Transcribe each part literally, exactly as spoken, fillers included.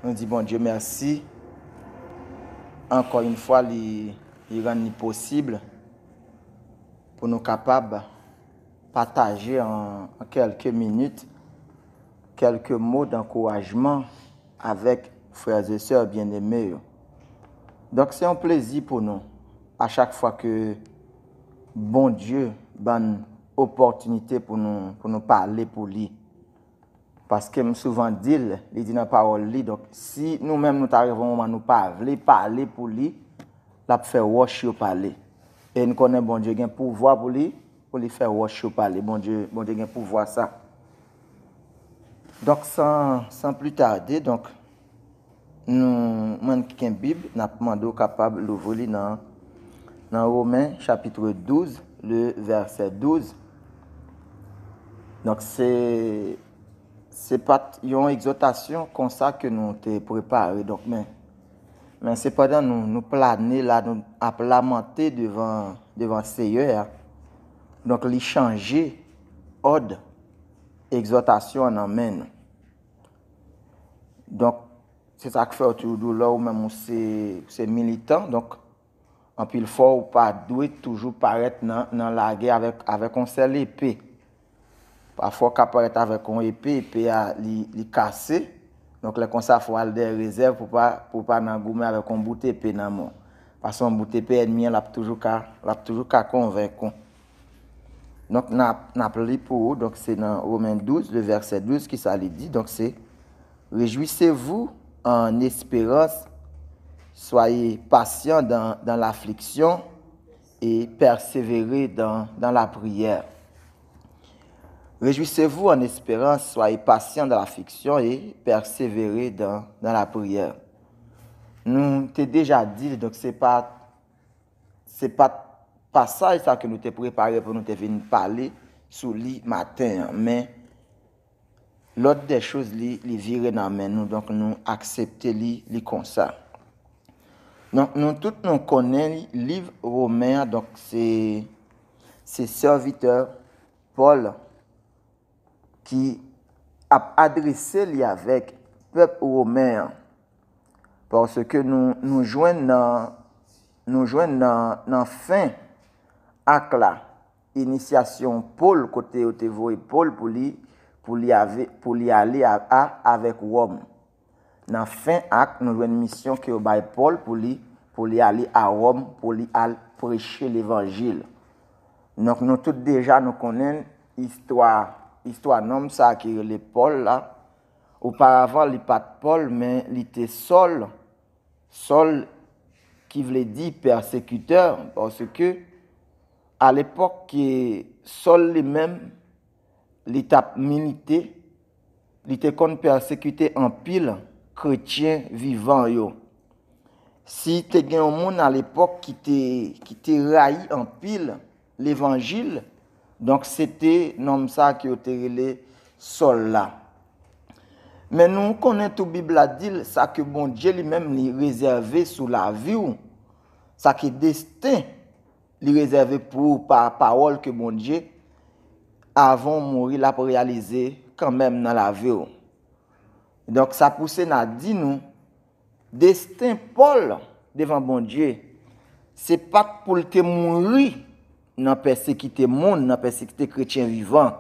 Nou di Bondye mèsi. Ankò yon fwa, li, li rann li posib pou nou kapab pataje an, an kèlke minit, kèlke mo dankourajman avèk frè e sè byeneme yo. Donk, se yon plezi pou nou, a chak fwa ke Bondye ban n opòtinite pou nou, pou nou pale pou li. Paske m souvan di l, li di nan pawòl li, donk, si nou menm nou ta rive yon moman nou pa vle pale pou li, l ap fè wòch yo pale. E n konnen Bondye gen pouvwa pou li, pou li fè wòch yo pale. Bondye, Bondye gen pouvwa sa. Donk, san, san pli tade, donk, nou, mwen ki gen Bib, n ap mande w kapab louvri li nan, nan Women, chapitre douz, le vèsè douz. Donk, se, se pa t yon egzòtasyon konsa ke nou te prepare. Donk, men, men sepandan, nou, nou plane la, nou ap lamante devan, devan Seyè a. Donk, li chanje òd egzòtasyon an nan men nou. Donk, se sa k fè w toujou di w lè w menm ou se, se militan. Donk, anpil fwa, ou pa dwe toujou parèt nan, nan lagè avèk, avèk yon sèl epe. Pafwa, w ka parèt avèk yon epe, epe a, li, li kase. Donk, lè konsa, fò w al dèyè rezèv pou pa, pou pa nan goumen avèk yon bout epe nan men w. Paske yon bout epe, ènmi an, l ap toujou ka, l ap toujou ka konvenk ou. Donk, n ap, n ap li pou ou. Donk, se nan Women douz, le vèsè douz, ki sa li di. Donk, se, Réjouissez-vous en espérance, soyez patients dans, dans l'affliction et persévérez dans, dans la prière. Réjouissez-vous en espérance, soyez patients dans l'affliction et persévérez dans, dans la prière. Nou te deja di, donk se pa, se pa t pasaj sa ke nou te prepare pou nou te vin pale sou li maten an, men lòd dè choz li, li vire nan men nou, donk nou aksepte li, li konsa. Donk, nou tout nou konnen li, liv Women an, donk se, se sèvitè Pòl ki ap adrese li avèk pèp women an. Paske nou, nou jwenn nan, nou jwenn nan, nan fen ak la, inisyasyon Pòl, kote yo te voye Pòl pou li, pou li ave, pou li ale a, a, avèk Wòm. Nan fen ak, nou jwenn misyon ke yo bay Pòl pou li, pou li ale a Wòm, pou li al preche levanjil. Donk, nou tout deja, nou konnen istwa, istwa nonm sa ki rele Pòl la. Oparavan, li pa t Pòl, men li te Sòl. Sòl, ki vle di pèsekitè, paske a lepòk ke Sòl li menm, li t ap milite, li te konn pèsekite anpil kretyen vivan yo. Si te gen yon moun a lepòk ki te, ki te rayi anpil levanjil, donk se te nonm sa ke yo te rele Sòl la. Men nou konnen tou Bib la di l, sa ke Bondye li menm li rezève sou lavi w, sa ki desten li rezève pou ou pa pawòl ke Bondye, avan w mouri, l ap reyalize kanmenm nan lavi w. Donk, sa pouse n a di nou, desten Pòl devan Bondye, se pa t pou l te mouri nan pèsekite moun, nan pèsekite kretyen vivan,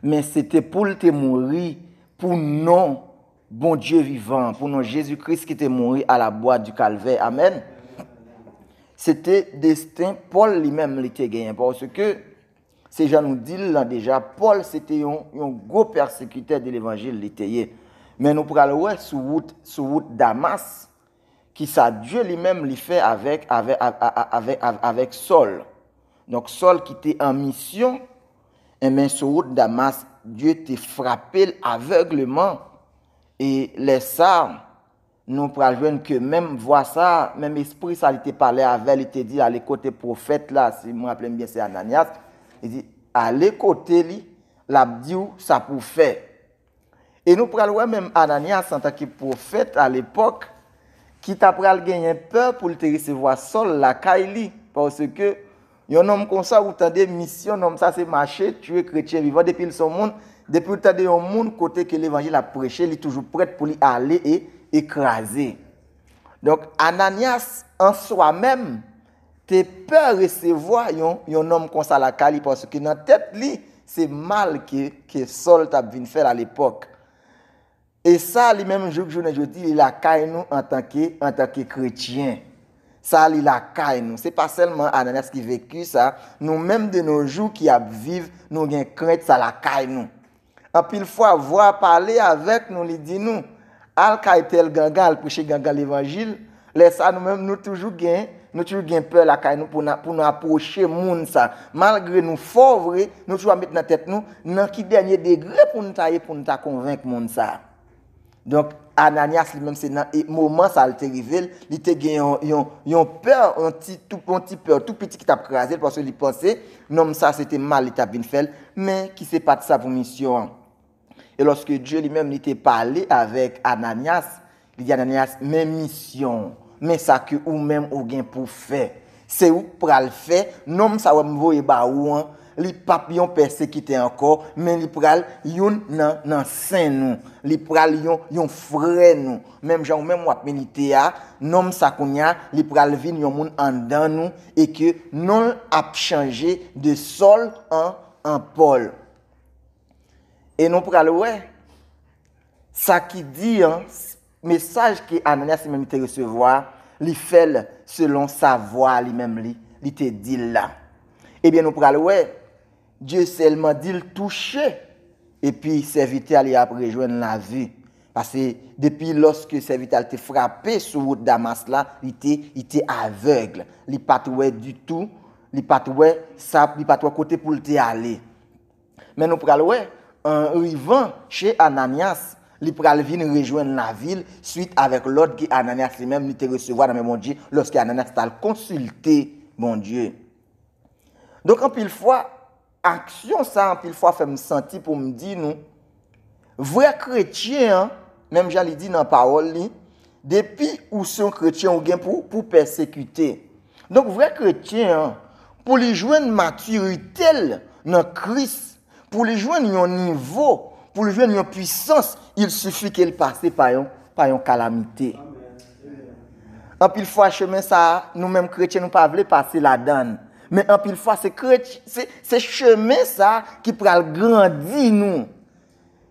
men se te pou l te mouri pou non Bondye vivan, pou non Jezi Kris ki te mouri à la bois du Calvaire. Amèn. Se te desten Pòl li menm li te genyen, paske se jan nou di l lan deja, Pòl se te yon, yon gwo pèsekitè de levanjil li te ye. Men nou pral wè sou wout, sou wout Damas, ki sa Dye li menm li fè avèk, avèk, avèk, avèk, avèk Sòl. Donk, Sòl ki te an misyon, enben, sou wout Damas, Dye te frape l avègleman. E lè sa, nou pral jwenn ke menm vwa sa, menm espri sa, li te pale avè l, li te di, "Ale kote pwofèt la," si m raple m byen, se Ananyas. Li di, "Ale kote li, l ap di w sa pou w fè." E nou pral wè menm Ananyas, antanke pwofèt a lepòk, ki ta pral genyen pè pou l te resevwa Sòl lakay li, paske yon nonm konsa, ou tande, misyon nonm sa, se mache, tiye kretyen vivan, depi l se yon moun, depi w tande yon moun kote ke levanjil ap preche, li toujou prèt pou li ale e e kraze. Donk, Ananyas, an swa menm, te pè resevwa yon, yon nonm konsa lakay li, paske nan tèt li, se mal ke, ke Sòl t ap vin fè l alepòk. E sa, li menm, jouk jounen jodi, li lakay nou antanke, antanke kretyen. Sa, li lakay nou. Se pa sèlman Ananyas ki veki sa, nou menm de nos jours ki ap viv, nou gen krent sa lakay nou. Anpil fwa, vwa pale avèk nou, li di nou, al kay tèl gangan, al preche gangan levanjil. Lè sa, nou menm, nou toujou gen, nou toujou gen pè lakay nou pou n a, pou nou apwoche moun sa. Malgre nou fò vre, nou toujou ap met nan tèt nou, nan ki dènye degre pou n ta ye, pou n ta konvenk moun sa. Donk, Ananyas li menm, se nan e, moman sa l te rive l, li te gen yon, yon, yon pè, yon ti, tou, yon ti pè tou piti ki t ap kraze l, paske li panse nonm sa se te mal li t ap vin fè l, men ki se pa t sa pou misyon an. E lòske Dye li menm li te pale avèk Ananyas, li di Ananyas, men misyon, men sa ke ou menm ou gen pou fè. Se ou k pral fè, nonm sa w ap voye ba ou an, li p ap yon pèsekitè ankò, men li pral youn nan, nan sen nou. Li pral yon, yon frè nou. Menm jan ou menm w ap milite a, nonm sa kounye a, li pral vin yon moun anndan nou e ke non l ap chanje de Sòl an, an Pòl. E nou pral wè, sa ki di an, mesaj ke Ananyas li menm li te resevwa, li fè l selon sa vwa li menm li, li te di l la. Ebyen, nou pral wè, Dye sèlman di l touche, epi sèvitè a li ap rejwenn lavi. Paske depi lòske sèvitè a l te frape sou wout Damas la, li te, li te avèg. Li pa t wè ditou, li pa t wè sa, li pa t wè kote pou l te ale. Men nou pral wè, an rivan che Ananyas, li pral vin rejwenn lavi l swit avèk lòd ke Ananyas li menm li te resevwa nan men Bondye lòske Ananyas t al konsilte Bondye. Donk, anpil fwa, aksyon sa, anpil fwa, fè m santi pou m di nou, vrè kretyen an, menm jan li di nan pawòl li, depi ou se yon kretyen, ou gen pou, pou pèsekite. Donk, vrè kretyen an, pou li jwenn matirite l nan Kris, pou li jwenn yon nivo, pou li jwenn yon pwisans, il sifi ke l pase pa yon, pa yon kalamite. Anpil fwa, chemen sa a, nou menm kretyen, nou pa vle pase ladan l. Men anpil fwa, se kretyen, se, se chemen sa a ki pral grandi nou.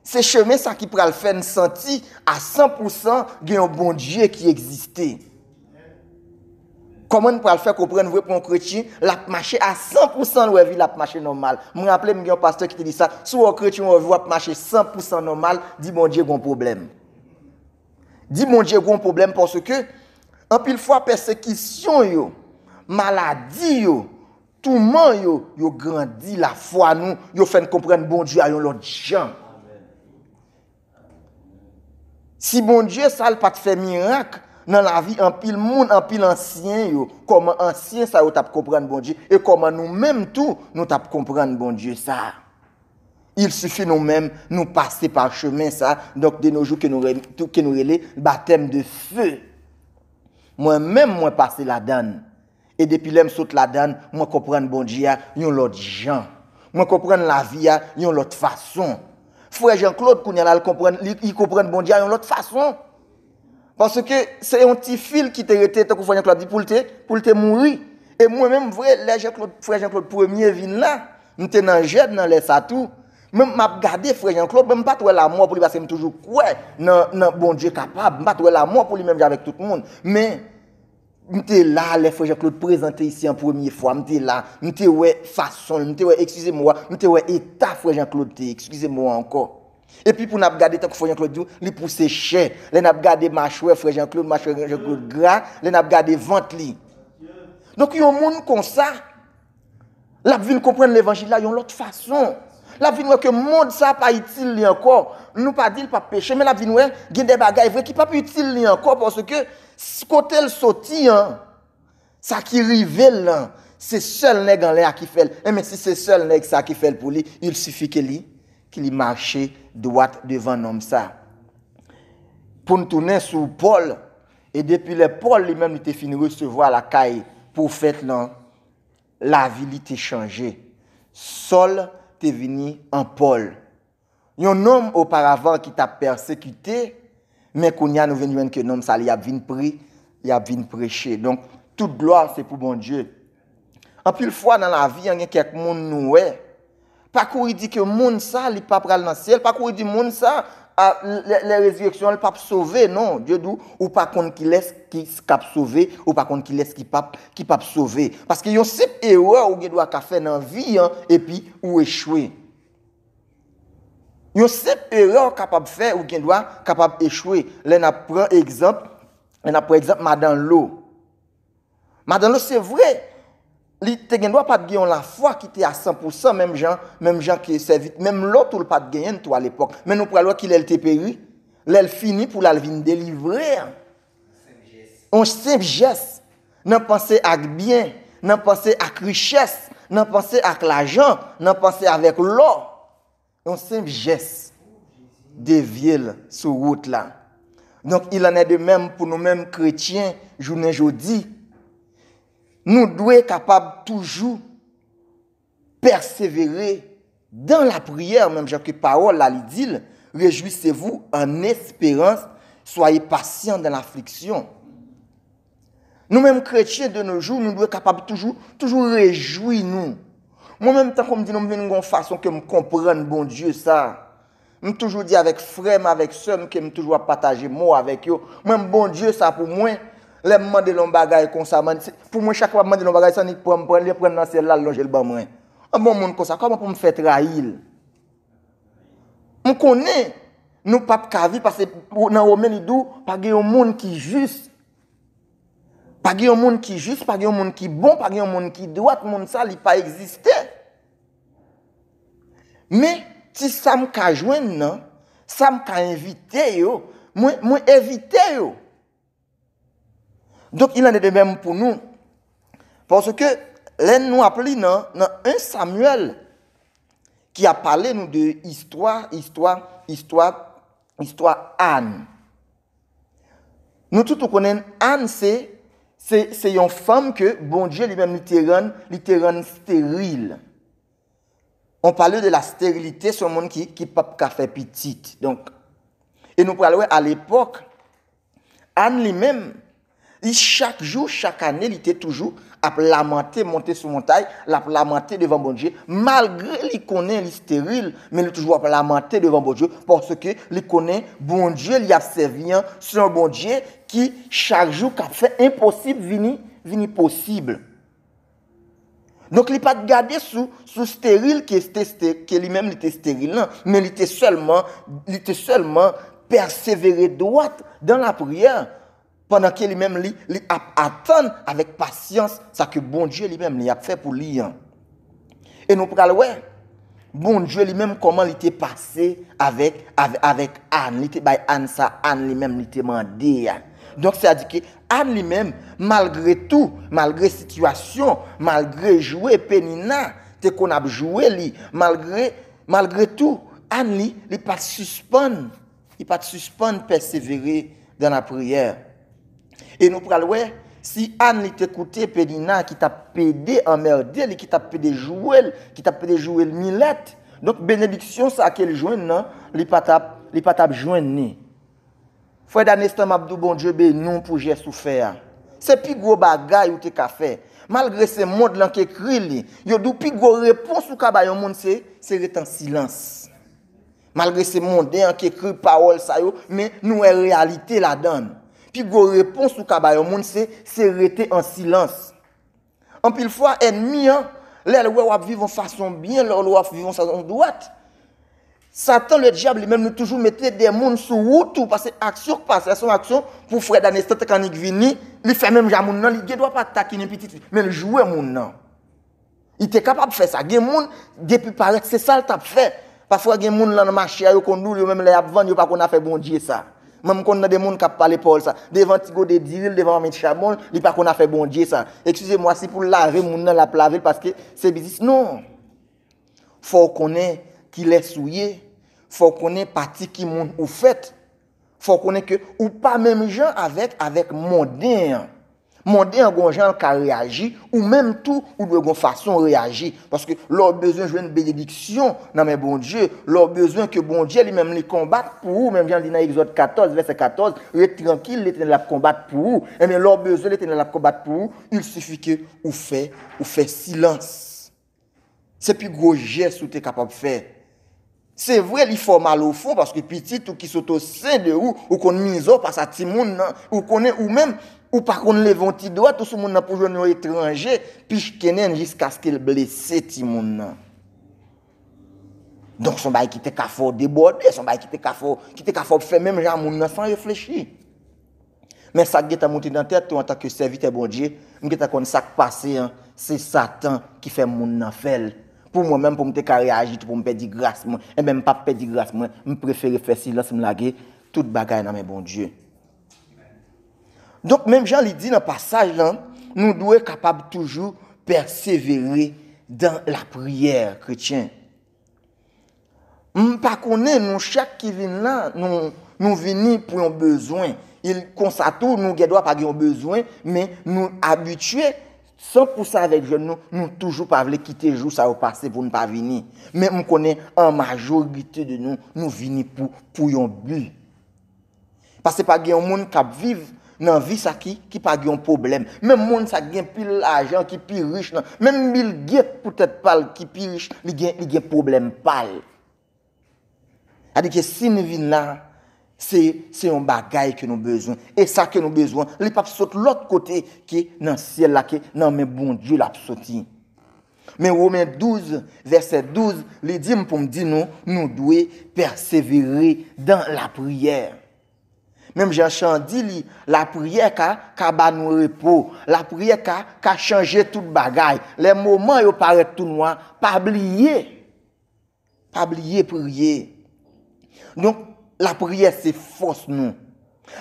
Se chemen sa ki pral fè n santi a san pou san gen yon Bondye ki egziste. Kòman n pral fè konprann vre pou yon kretyen, l ap mache a san pou san, l wè vi l ap mache nòmal? Mwen raple m gen yon pastè ki te di sa, si w wè yon kretyen, w wè vi w ap mache san pou san nòmal, di Bondye gon pwoblèm. Di Bondye gon pwoblèm paske anpil fwa pèsekisyon yo, maladi yo, touman yo, yo grandi lafwa nou, yo fè n konprann Bondye a yon lòt jan. Si Bondye sa l pa t fè mirak nan lavi anpil moun, anpil ansyen yo, kòman ansyen sa yo t ap konprann Bondye e kòman nou menm tou nou t ap konprann Bondye sa? Il sifi nou menm, nou pase pa chemen sa, donk de nos jours ke nou, ke nou rele batèm de fe. Mwen menm, mwen pase ladan l. E depi lè m sot ladan l, mwen konprann Bondye a yon lòt jan. Mwen konprann lavi a yon lòt fason. Frè Jean Claude, kounye a la, l konprann, li, li konprann Bondye a yon lòt fason. Paske se yon ti fil ki te rete, tankou Frè Jean Claude di, pou l te, pou l te mouri. E mwen menm, vre, lè Jean Claude, Frè Jean Claude premye vin la, m te nan jèn nan lè sa tou. Men m ap gade Frè Jean Claude, men m pa t wè lamò pou li, paske m toujou kwè nan, nan Bondye kapab. M pa t wè lamò pou li menm jan avèk tout moun. Men, m te la lè Frè Jean Claude prezante isi an premye fwa. M te la, m te wè fason l, m te wè, eskize mo a, m te wè eta Frè Jean Claude te ye, eskize mo a ankò. Epi pou n ap gade, tankou Frè Jean Claude di w, li pouse chè. Lè n ap gade machwè Frè Jean Claude, machwè Jean Claude gra, lè n ap gade vant li. Donk, yon moun konsa, l ap vin konprann levanjil la yon lòt fason. L ap vin wè ke mond sa a pa itil li ankò. Nou pa di l p ap peche, men l ap vin wè gen de bagay vre ki p ap itil li ankò, paske s-, kote l soti an, sa ki rive l lan, se sèl nèg anlè a ki fè l. Enben, si se sèl nèg sa a ki fè l pou li, il sifi ke li, ke li mache dwat devan nonm sa. Pou n tounen sou Pòl, e depi lè Pòl li menm li te fin resevwa lakay pwofèt lan, lavi li te chanje. Sòl te vini an Pòl. Yon nonm oparavan ki t ap pèsekite, Men kounye a nou vin jwenn ke nonm sa li ap vin pri, li ap vin preche. Donk, tout glwa se pou Bondye. Anpil fwa nan lavi an, gen kèk moun nou wè. Pa kouri di ke moun sa, li pa pral nan syèl. Pa kouri di moun sa, a, lè, lè rezireksyon, li p ap sove. Non, Dye di w, ou pa konn kilès ki k ap sove, ou pa konn kilès ki p ap, ki p ap sove. Paske yon senp erè ou gen dwa ka fè nan vi an, epi ou echwe. Yon senp erè w kapab fè, ou gen dwa kapab echwe. Lè n ap pran egzanp, lè n ap pran egzanp madan Lo. Madan Lo, se vre, li te gen dwa pa t gen yon lafwa ki te a san pou san, menm jan, menm jan ke sèvit, menm Lo tou l pa t genyen l tou alepòk. Men nou pral wè kilè l te peri, lè l fini pou l al vin delivre a. Yon senp jès, nan panse ak byen, nan panse ak richès, nan panse ak lajan, nan panse avèk lò. Yon senp jès devye l sou wout la. Donk, il en est de même pou nou menm kretyen, jounen jodi. Nou dwe kapab toujou pèsevere dans la prière, menm jan ke pawòl la li di l, réjouissez-vous en espérance, soyez patients dans l'affliction. Nou menm kretyen de nos jours, nou dwe kapab toujou, toujou rejwi nou. Mwen menm, tankou m di nou, m vin gon fason ke m konprann Bondye sa. M toujou di avèk frè m, avèk sè m, ke m toujou ap pataje mo avèk yo. Mwen, Bondye sa pou mwen, lè m mande l yon bagay konsa, man, se, pou mwen, chak fwa m mande l yon bagay, se annik pran m, pran l, li pran l nan syèl la, l lonje l ban mwen. An bon moun konsa, kòman pou m fè trayi l? M konnen nou p ap ka viv, paske nan Women li di w, pa gen yon moun ki jis. Pa gen yon moun ki jis, pa gen yon moun ki bon, pa gen yon moun ki dwat, moun sa li pa egziste. Men, ti sa m ka jwenn nan, sa m ka envite yo, mwen, mwen envite yo. Donk, il en est de même pou nou. Paske, lè nou ap li nan, nan en Samyèl, ki ap pale nou de istwa, istwa, istwa, istwa Ann. Nou tout nou konnen Ann se, se, se yon fanm ke Bondye li menm li te rann, li te rann steril. On parle de la stérilité, se yon moun ki, ki p ap ka fè pitit. Donk, e nou pral wè alepòk, Ann li menm, li chak jou, chak ane, li te toujou ap lamante, monte sou montay, l ap lamante devan Bondye, malgre li konnen li steril, men li toujou ap lamante devan Bondye, paske li konnen Bondye li ap sèvi an, se yon Bondye ki chak jou k ap fè enposib vini, vini posib. Donk, li pa t gade sou, sou steril ke, ste, ste, ke li menm li te steril lan, men li te sèlman, li te sèlman pèsevere dwat dan lapriyè, pandan ke li menm li, li ap atann avèk pasyans sa ke Bondye li menm li ap fè pou li an. E nou pral wè, Bondye li menm kòman li te pase avèk, avè-, avèk Ann. Li te bay Ann sa Ann li menm li te mande a. Donk, sètadi ke Ann li menm, malgre tou, malgre sitiyasyon, malgre jwe Penina te konn ap jwe li, malgre, malgre tou, Ann li, li pa t sispann, li pa t sispann pèsevere dan lapriyè. E nou pral wè, si Ann li te koute Penina ki t ap pede anmède li, ki t ap pede jwe l, ki t ap pede jwe l milèt, donk benediksyon sa ke l jwenn nan, li pa t ap, li pa t ap jwenn li. Frè Danestan, m ap di w Bondye beni w pou jès ou fè a. Se pi gwo bagay ou te ka fè. Malgre se mond lan k ekri li, yo di w pi gwo repons ou ka bay yon moun se, se ret an silans. Malgre se monden an k ekri pawòl sa yo, men nou wè reyalite ladan l. Pi gwo repons ou ka bay yon moun se, se rete an silans. Anpil fwa, ènmi an, lè l wè w ap viv yon fason byen, lè l wè w ap viv yon fason dwat, Satan, le dyab, li menm, li toujou mete de moun sou wout ou, paske aksyon k pase a, se yon aksyon pou frè Danestan t annik vini, li fè menm jan moun nan, li gen dwa pa t takinen pitit li, men l jwe moun nan. Li te kapab fè sa. Gen moun, depi parèt, se sa l t ap fè. Pafwa, gen moun lan nan mache a, yo konn di w, yo menm lè y ap vann, yo pa konn afè Bondye sa. Mwen, m konn tande moun k ap pale pawòl sa. Devan ti gode diri l, devan manmi chabon l, li pa konn afè Bondye sa. Eskize mwa, si pou l lave moun nan, l ap lave l paske se biznis. Non. Fò w konnen kilès ou ye. Fò w konnen pati ki moun ou fèt. Fò w konnen ke ou pa menm jan avèk, avèk monden an. Monde an gon jan l ka reyaji, ou menm tou, ou dwe gon fason w reyaji. Paske lè w bezwen jwenn benediksyon nan men Bondye, lè w bezwen ke Bondye li menm li konbat pou ou, menm jan l di nan Egzòd katòz, vèsè katòz, ret trankil, Letènèl ap konbat pou ou. Ebyen, lè w bezwen Letènèl ap konbat pou ou, il sifi ke ou fè, ou fè silans. Se pi gwo jès ou te kapab fè. Se vre, li fè w mal o fon, paske pitit ou ki sot o sen de ou, ou konn mizè w pas a timoun nan, ou konnen ou menm, ou pa konn leve yon ti dwèt ou sou moun nan pou jwenn yon etranje, pichkennen jiskaske l blese timoun nan. Donk, se yon bagay ki te ka fè w debòde, se yon bagay ki te ka fè w, ki te ka fè w fè menm jan moun nan san reflechi. Men sa k gentan moute nan tèt ou antanke sèvitè Bondye, m gentan konn sa k pase an, se Satan ki fè moun nan fè l. Pou mwen menm, pou m te ka reyaji tou, pou m pèdi gras mwen, enben m p ap pèdi gras mwen, m prefere fè silans, m lage tout bagay nan men Bondye. Donk, menm jan li di nan pasaj lan, nou dwe kapab toujou pèsevere dan lapriyè, kretyen. M pa konnen nou chak ki vin la, nou, nou vini pou yon bezwen. Il, konsa tou, nou gen dwa pa gen yon bezwen, men nou abitye san pou san avèk jèn nou, nou toujou pa vle kite jou sa yo pase pou n pa vini. Men m konnen an majorite de nou, nou vini pou, pou yon bi. Paske pa gen yon moun k ap viv nan vi sa ki, ki pa gen yon pwoblèm. Menm moun sa ki gen pil lajan, ki pi rich nan, menm Bill Gates poutèt pa l ki pi rich, li gen, li gen pwoblèm pa l. Sa di ke si n vin la, se, se yon bagay ke nou bezwen. E sa ke nou bezwen, li p ap sot lòt kote ke nan syèl la, ke nan men Bondye l ap soti. Men Women douz, vèsè douz, li di m pou m di nou, nou dwe pèsevere dan lapriyè. Menm jan chan di li, lapriyè ka, ka ba nou repo. Lapriyè ka, ka chanje tout bagay. Lè moman yo parèt tou nwa, pa bliye. Pa bliye priye. Donk, lapriyè se fòs nou.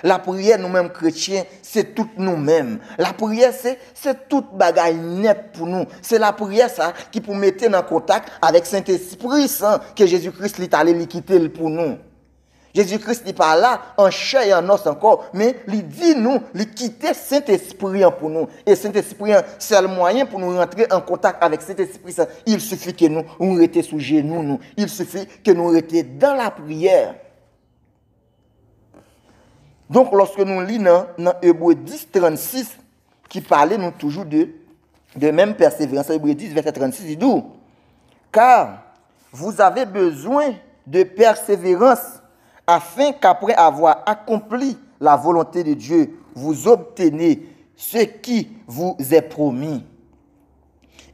Lapriyè nou menm kretyen, se tout nou menm. Lapriyè se, se tout bagay nèt pou nou. Se lapriyè sa ki pou mete n an kontak avèk Sentespri San ke Jezi Kris li t ale, li kite l pou nou. Jezi Kris li pa la an chè e an nòs ankò, men li di nou, li kite Sentespri an pou nou. E Sentespri an, sèl mwayen pou nou rantre an kontak avèk Sentespri San, il sifi ke nou, nou rete sou jenou nou. Il sifi ke nou rete dan lapriyè. Donk, lòske nou li nan, nan Ebre dis, trannsis, ki pale nou toujou de, de menm pèseverans, Ebre dis, vèsè trannsis, li di w, car vous avez besoin de persévérance, afin qu'après avoir accompli la volonté de Dieu, vous obtenez ce qui vous est promis.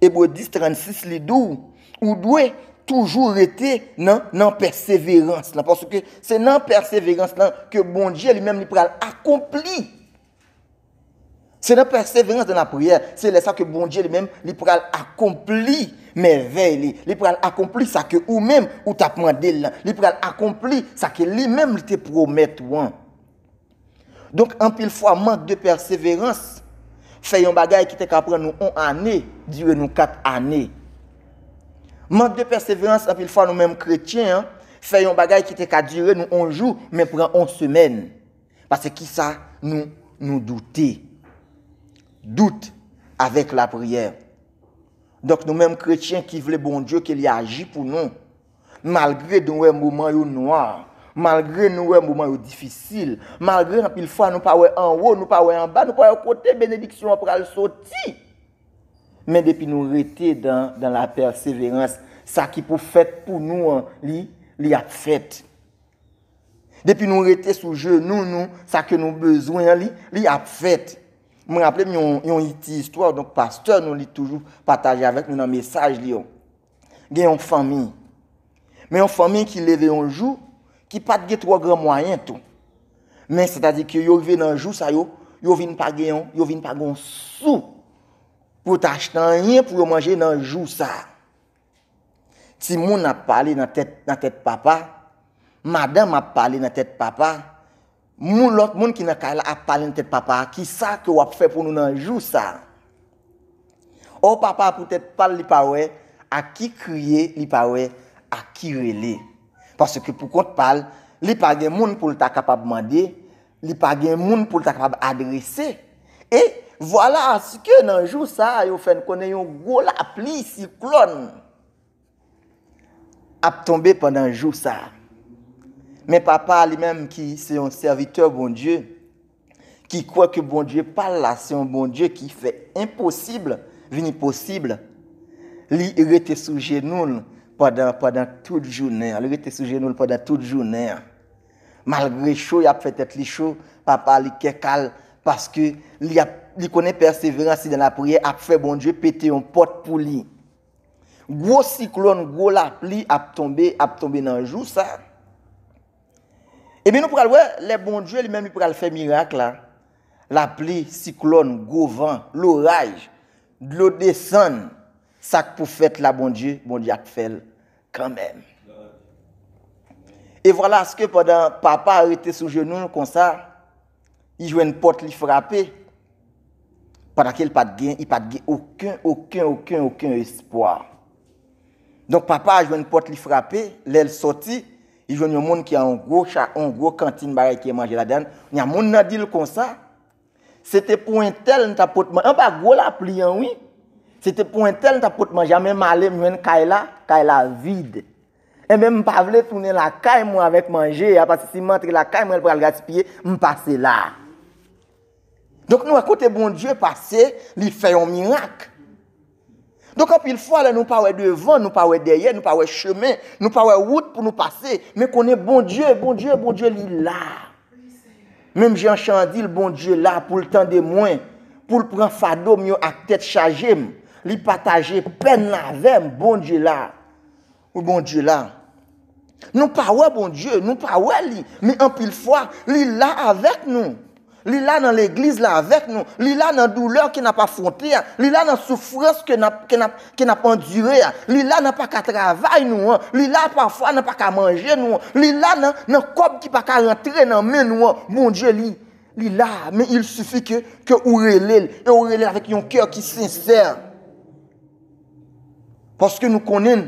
Ebre dis, trannsis, li di w, ou dwe toujou rete nan, nan pèseverans lan, paske se nan pèseverans lan ke Bondye li menm li pral akonpli. Se nan pèseverans dan lapriyè, se lè sa ke Bondye li menm, li pral akonpli mèvèy li, li pral akonpli sa ke ou menm ou t ap mande l lan, li pral akonpli sa ke li menm li te pwomèt ou an. Donk, anpil fwa, mank de pèseverans fè yon bagay ki te ka pran nou on ane, dire nou kat ane. Mank de pèseverans, anpil fwa, nou menm kretyen an, fè yon bagay ki te ka dire nou on jou, men pran on semèn. Paske kisa? Nou, nou doute. Dout avèk lapriyè. Donk, nou menm kretyen ki vle Bondye ke li aji pou nou, malgre nou wè moman yo nwa, malgre nou wè moman yo difisil, malgre anpil fwa nou pa wè anwo, nou pa wè anba, nou pa wè kote benediksyon an pral soti. Men depi nou rete dan, dan lapèseverans, sa ki pou fèt pou nou an, li, li ap fèt. Depi nou rete sou jenou nou, sa ke nou bezwen an, li, li ap fèt. Mwen raple m yon, yon ti istwa, donk pastè nou, li toujou pataje avèk nou nan mesaj li yo. Gen yon fanmi. Men yon fanmi ki leve yon jou, ki pa t gen twò gran mwayen tou. Men sètadi ke yo rive nan jou sa yo, yo vin pa gen yon, yo vin pa gen yon sou pou yo ta achte anyen pou yo manje nan jou sa. Timoun ap pale nan tèt, nan tèt papa, madanm ap pale nan tèt papa, moun, lòt moun ki nan kay la ap pale nan tèt papa, kisa ke w ap fè pou nou nan jou sa? Ò, papa poutèt pa l, li pa wè a ki kriye, li pa wè a ki rele. Paske pou kont pa l, li pa gen moun pou l ta kapab mande, li pa gen moun pou l ta kapab adrese. E Vwala aske nan jou sa a, yo fè n konnen yon gwo lapli, siklòn, ap tonbe pandan jou sa a. Men papa a li menm ki se yon sèvitè Bondye, ki kwè ke Bondye pa l la se yon Bondye ki fè enposib vini posib, li rete sou jenou l pandan, pandan tout jounen an. Li rete sou jenou l pandan tout jounen an. Malgre cho y ap fè tèt li cho, papa li kè kal, paske li ap, li konnen pèseverans li nan lapriyè ap fè Bondye pete yon pòt pou li. Gwo siklòn, gwo lapli ap tonbe, ap tonbe nan jou sa. Ebyen, nou pral wè, lè Bondye li menm li pral fè mirak la, lapli, siklòn, gwo van, loraj, dlo desann, sa k pou fèt la, Bondye, Bondye ap fè l kanmenm. E vwala aske pandan papa rete sou jenou l konsa, li jwenn pòt li frape, pandan ke l pa t gen, li pa t gen okenn, okenn, okenn, okenn espwa. Donk, papa a jwenn pòt li frape, lè l sòti, li jwenn yon moun ki a yon gwo cha, yon gwo kantin bagay ki gen manje ladan l. Kounye a moun nan di l konsa, se te pou entèl m t ap pot manje, anba gwo lapli an wi, se te pou entèl m t ap pot manje a, men m ale m jwenn kay la, kay la vid. Enben, m pa vle tounen lakay mwen avèk manje a, paske si m antre lakay mwen, l pral gaspiye, m pase la. Donk, nou wè kote Bondye pase, li fè yon mirak. Donk, anpil fwa, lè nou pa wè devan, nou pa wè dèyè, nou pa wè chemen, nou pa wè wout pou nou pase, men konnen Bondye, Bondye, Bondye, li la. Menm jan chan an di l, Bondye la pou l tande mwen, pou l pran fado m yo ak tèt chaje m. Li pataje pèn l avè m, Bondye la. Wi, Bondye la. Nou pa wè Bondye, nou pa wè li, men anpil fwa, li la avèk nou. Li la nan legliz la avèk nou. Li la nan doulè ke n ap afwonte a. Li la nan soufrans ke n ap, ke n ap, ke n ap andire a. Li la nan pa ka travay nou an. Li la pafwa nan pa ka manje nou an. Li la nan, nan kòb ki pa ka rantre nan men nou an. Bondye li, li la, men il sifi ke, ke ou rele l. E ou rele l avèk yon kè ki sensè. Paske nou konnen,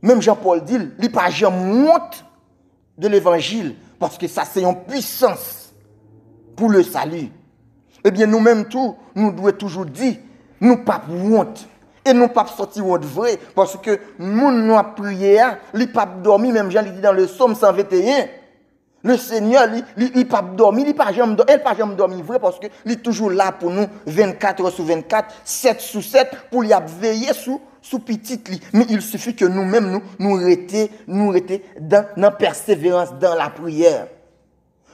menm jan Pòl di l, li pa janm wont de levanjil, paske sa se yon pwisans pou le sali. Ebyen, nou menm tou, nou dwe toujou di, nou p ap wont. E nou p ap sòti wont vre, paske moun nou ap priye a, li p ap dòmi, menm jan li di nan le Sòm san venteyen. Le Senyè, li, li, li p ap dòmi, li pa janm dò-, e l pa janm dòmi vre, paske li toujou la pou nou vennkat è sou vennkat, sèt sou sèt, pou li ap veye sou, sou pitit li. Men il sifi ke nou menm, nou, nou rete, nou rete dan, nan pèseverans, dan lapriyè.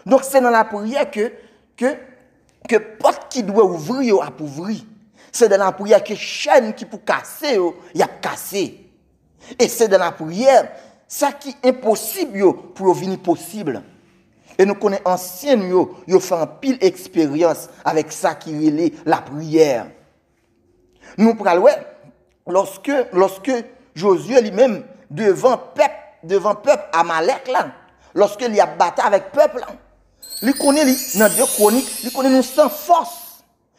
Donk, se nan lapriyè ke, ke, ke pòt ki dwe ouvri yo ap ouvri. Se nan lapriyè ke chèn ki pou kase yo, y ap kase. E se dan lapriyè, sa ki enposib yo pou yo vini posib. E nou konnen ansyen nou yo, yo fè anpil eksperyans avèk sa ki rele lapriyè. Nou pral wè, lòske, lòske Jozye li menm, devan pèp, devan pèp Amalèk la, lòske li ap batay avèk pèp la, li konnen li, nan de Kwonik, li konnen nou san fòs.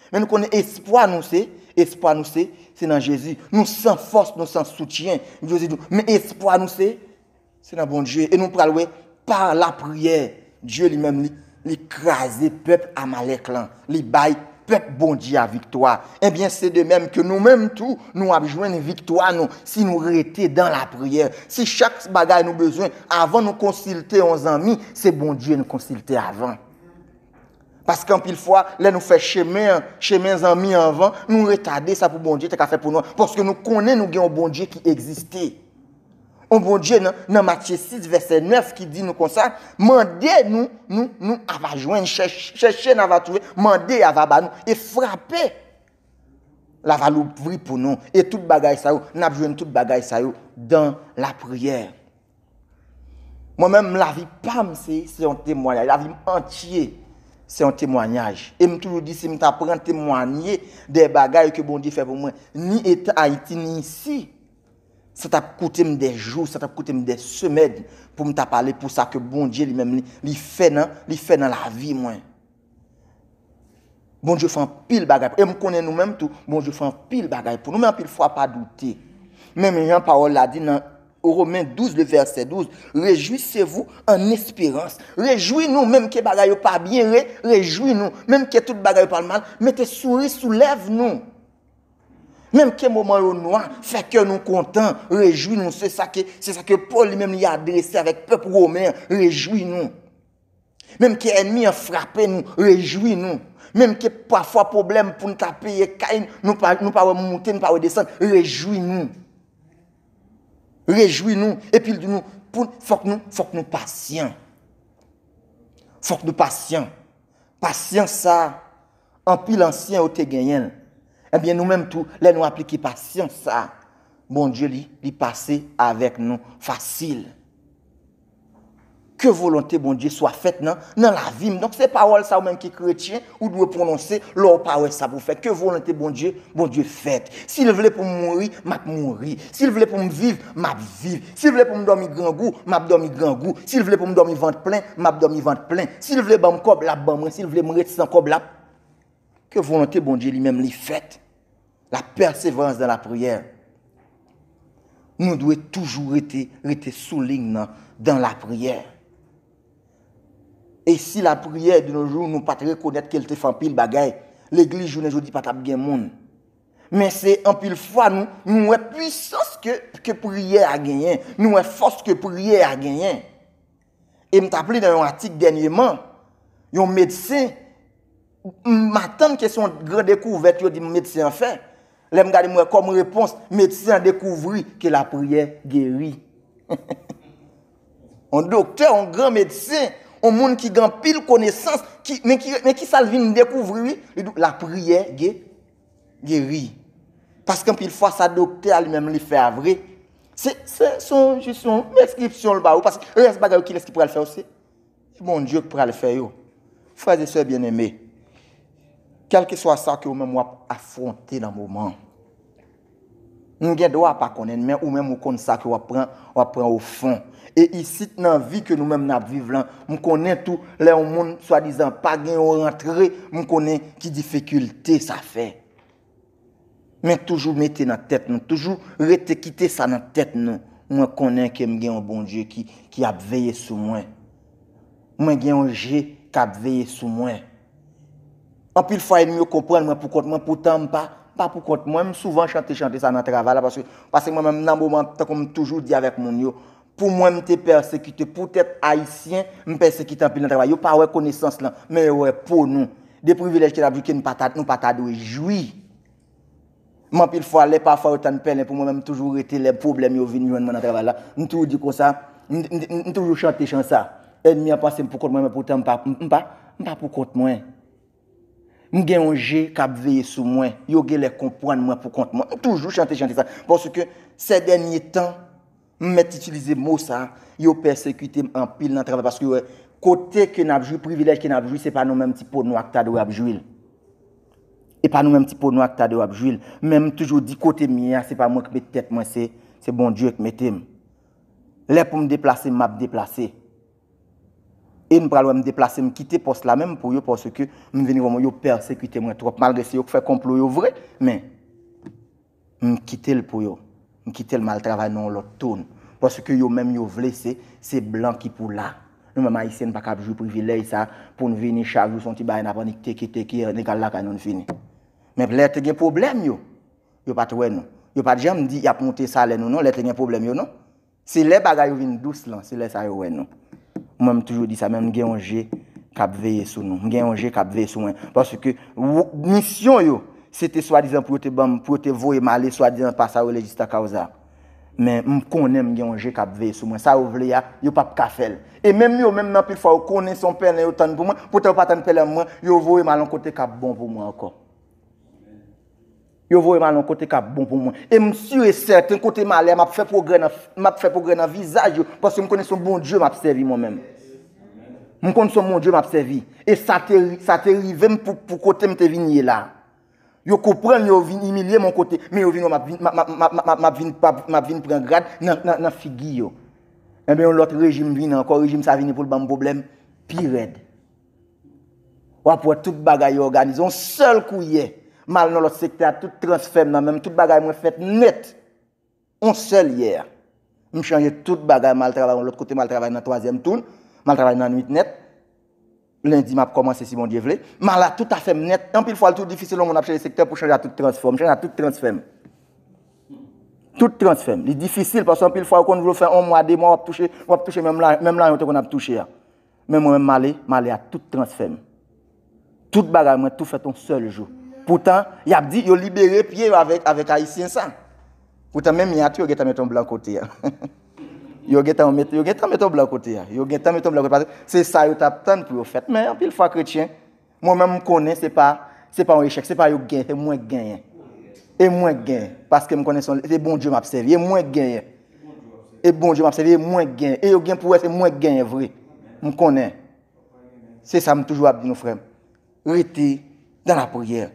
Men nou konnen espwa nou se, espwa nou se, se nan Jezi. Nou san fòs, nou san soutyen. Jezi di nou, men espwa nou se, se nan Bondye. E nou pral wè, pa lapriyè, Dye li menm, li, li kraze pèp Amalèk lan. Li bay pèp Bondye a viktwa. Ebyen, se de menm ke nou menm tou, nou ap jwenn viktwa nou, si nou rete dan lapriyè. Si chak bagay nou bezwen, avan nou konsilte yon zanmi, se Bondye nou konsilte avan. Paske anpil fwa, lè nou fè chemen an, chemen zanmi an avan, nou retade sa pou Bondye te ka fè pou nou an. Paske nou konnen nou gen yon Bondye ki egziste. Yon Bondye nan, nan Matye sis, vèsè nèf, ki di nou konsa, mande nou, nou, nou ava jwenn, chèch-, chèche, n ava twouve, mande, ava ba nou, e frape, l ava louvri pou nou. E tout bagay sa yo, n ap jwenn tout bagay sa yo dan lapriyè. Mwen menm, lavi pa m, se, se yon temwayaj. Lavi m antye, se yon temwayaj. E m toujou di, si m ta pran temwanye de bagay ke Bondye fè pou mwen, ni eta Ayiti, ni isi, sa t ap koute m de jou, sa t ap koute m de semèn pou m ta pale pou sa ke Bondye li menm li, li fè nan, li fè nan lavi mwen. Bondye fè anpil bagay. E m konnen nou menm tou, Bondye fè anpil bagay pou nou. Men anpil fwa pa doute. Menm jan pawòl la di nan Romains douze, le verset douze, rejwisez-vous en espérance. Rejwi nou, menm ke bagay yo pa byen, re, rejwi nou. Menm ke tout bagay yo pa mal, mete souri sou lèv nou. Menm ke moman yo nwa, fè kè nou kontan, rejwi nou. Se sa ke, se sa ke Pòl li menm li adrese avèk pèp women an, rejwi nou. Menm ke ènmi an frape nou, rejwi nou. Menm ke pafwa pwoblèm pou n ta peye kay, nou pa, nou pa wè moute, nou pa wè desann, rejwi nou. Rejwi nou. Epi l di nou, pou, fòk nou, fòk nou pasyan. Fòk nou pasyan. Pasyans sa, anpil ansyen yo te genyen l. Ebyen, nou menm tou, lè nou aplike pasyans sa, Bondye li, li pase avèk nou fasil. Que volonté Bondye swa fèt nan, nan lavi m. Donk, se pawòl sa ou menm ki kretyen, ou dwe pwononse lè w pa wè sa pou fè. Que volonté Bondye, Bondye fèt. Si l vle pou m mouri, m ap mouri. Si l vle pou m viv, m ap viv. Si l vle pou m dòmi grangou, m ap dòmi grangou. Si l vle pou m dòmi vant plen, m ap dòmi vant plen. Si l vle ban m kòb, l ap ban mwen. Si l vle m ret san kòb, l ap. Que volonté Bondye li menm li fèt. La persévérance dans la prière. Nou dwe toujou rete, rete sou liy nan, dans la prière. E si la priyè de nos jours, nou pa t rekonèt ke l te fè anpil bagay, legliz jounen jodi pa t ap gen moun. Men se anpil fwa nou, nou wè pwisans ke, ke priyè a genyen, nou wè fòs ke priyè a genyen. E m t ap li nan yon atik dènyeman, yon medsen, m atann ke se yon gran dekouvèt yo di m medsen an fè. Lè m gade, m wè kòm repons, medsen an dekouvri ke lapriyè geri. Yon doktè, yon gran medsen, yon moun ki gen anpil konesans, ki, men ki, men ki sa l vin dekouvri, wi? Li di w, lapriyè ge, geri. Paske anpil fwa, sa doktè a li menm li fè a vre, se, se, se yon, jis yon preskripsyon l ba ou, paske rès bagay yo, kilès ki pral fè yo? Se Bondye k pral fè yo. Frè e sè byeneme, kèlkeswa sa ke ou menm w ap afwonte nan moman an, m gen dwa pa konnen l, men ou menm ou konn sa ke w ap pran, w ap pran o fon. E isit nan vi ke nou menm n ap viv lan, m konnen tou, lè yon moun swadizan pa gen yon rantre, m konnen ki difikilte sa fè. Men toujou mete nan tèt nou, toujou rete kite sa nan tèt nou. Mwen konnen ke m gen yon Bondye ki, ki ap veye sou mwen. Mwen gen yon je k ap veye sou mwen. Anpil fwa, ènmi yo konprann mwen pou kont mwen, poutan m pa, m pa pou kont mwen. M souvan chante chante sa nan travay la, paske, paske mwen menm, nan moman, tankou m toujou di avèk moun yo, pou mwen, m te pèsekite, poutèt Ayisyen, m pèsekite anpil nan travay. Yo pa wè konesans lan, men yo wè po nou. De privilèj ke n ap jwi ke n pa ta, nou pa ta dwe jwi. M anpil fwa, lè pafwa yo tann pèlen pou mwen, men m toujou rete lè pwoblèm yo vin jwenn mwen nan travay la. M toujou di konsa, m, m, m, m toujou chante chan sa. Ènmi an panse m pou kont mwen, men poutan m pa, m, m pa, m pa pou kont mwen. M gen yon je k ap veye sou mwen. Yo genlè konprann mwen pou kont mwen. M toujou chante chante sa. Paske, sè dènye tan, m mèt itilize mo sa, yo pèsekite m anpil nan travay. Paske yo wè, kote ke n ap jwi, privilèj ke n ap jwi, se pa nou menm ti po nwa k ta dwe ap jwi l. E pa nou menm ti po nwa k ta dwe ap jwi l. Men m toujou di kote m ye a, se pa mwen k met tèt mwen, se, se Bondye k mete m. Lè pou m deplase, m ap deplase. E m pral wè m deplase, m kite pòs la menm pou yo, paske m vin wè yo pèsekite mwen twòp. Malgre se yo k fè konplo yo vre, men m kite l pou yo. M kite l, m al travay nan yon lòt town. Paske yo menm yo vle se, se blan ki pou la. Nou menm Ayisyen, n pa kab jwi privilèj sa pou n vini chak jou se yon ti bagay n ap annik teke teke, annik al lakay nou, n fini. Men lè te gen pwoblèm yo, yo pa t wè nou. Yo pa t janm di y ap moute salè nou non, lè te gen pwoblèm yo non. Se lè bagay yo vin dous lan, se lè sa yo wè nou. Mwen, m toujou di sa, men m gen yon je k ap veye sou nou. M gen yon je k ap veye sou mwen. Paske w, misyon yo, se te swadizan pou yo te ban m, pou yo te voye m ale, swadizan pa sa yo rele justa causa. Men m konnen m gen yon je k ap veye sou mwen. Sa yo vle a, yo p ap ka fè l. E menm yo, menm nan pil fwa, yo konnen se yon pèlen yo tann pou mwen, poutan yo pa tann pèlen mwen, yo voye m al yon kote k ap bon pou mwen ankò. Yo voye m al yon kote k ap bon pou mwen. E m si e sèten kote m ale a, m ap fè pwogrè nan, m ap fè pwogrè nan vizaj yo, paske m konnen se yon Bondye m ap sèvi mwen menm. M konn se yon Bondye m ap sèvi. E sa te, sa te rive m pou, pou kote m te vin ye la. Yo konprann, yo vin imilye m yon kote, men yo vin wè m ap vin, m ap, m ap, m ap, m ap, m ap vin, m ap vin pran grad nan, nan, nan figi yo. Enben, yon lòt rejim vini ankò, rejim sa vini pou l ban m pwoblèm pi rèd. W ap wè tout bagay yo òganize. Yon sèl kou yè, m al nan lòt sektè a, tout transfè m nan men m, tout bagay mwen fèt nèt. Yon sèl yè a. M chanje tout bagay, m al travay yon lòt kote, m al travay nan twazyèm toun, m al travay nan nwit nèt. Lendi, m ap kòmanse si Bondye vle. M al a tout afè m nèt. Anpil fwa, l tou difisil, yon moun ap chanje sektè pou chanje a tout transfè. M chanje a tout transfè m. Tout transfè m. Li difisil, paske anpil fwa, ou konn vle w fè yon mwa, de mwa, w ap touche, w ap touche menm la, menm la, yon te konn ap touche a. Men mwen menm, m ale, m ale a tout transfè m. Tout bagay mwen tou fèt yon sèl jou. Poutan, y ap di, yo libere pye yo avèk, avèk Ayisyen sa. Poutan, menm yè a tou, yo gentan met yon blan kote a. Yo gentan met, yo gentan met yon blan kote a. Yo gentan met yon blan kote a. Paske se sa yo t ap tann pou yo fèt. Men, anpil fwa, kretyen, mwen menm, m konnen se pa, se pa yon echèk, se pa yo k genyen, se mwen k genyen. E mwen k genyen. Paske m konnen se, se Bondye m ap sèvi. E mwen k genyen. E Bondye m ap sèvi, e mwen k genyen. E yo gen pou wè, se mwen k genyen vre. M konnen. Se sa m toujou ap di nou, frè m. Rete dans la prière.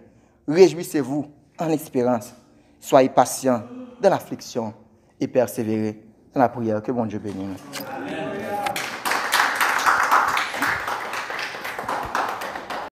Réjouissez-vous en espérance. Soyez patients dans l'affliction et persévérez dans la prière. Ke Bondye beni nou.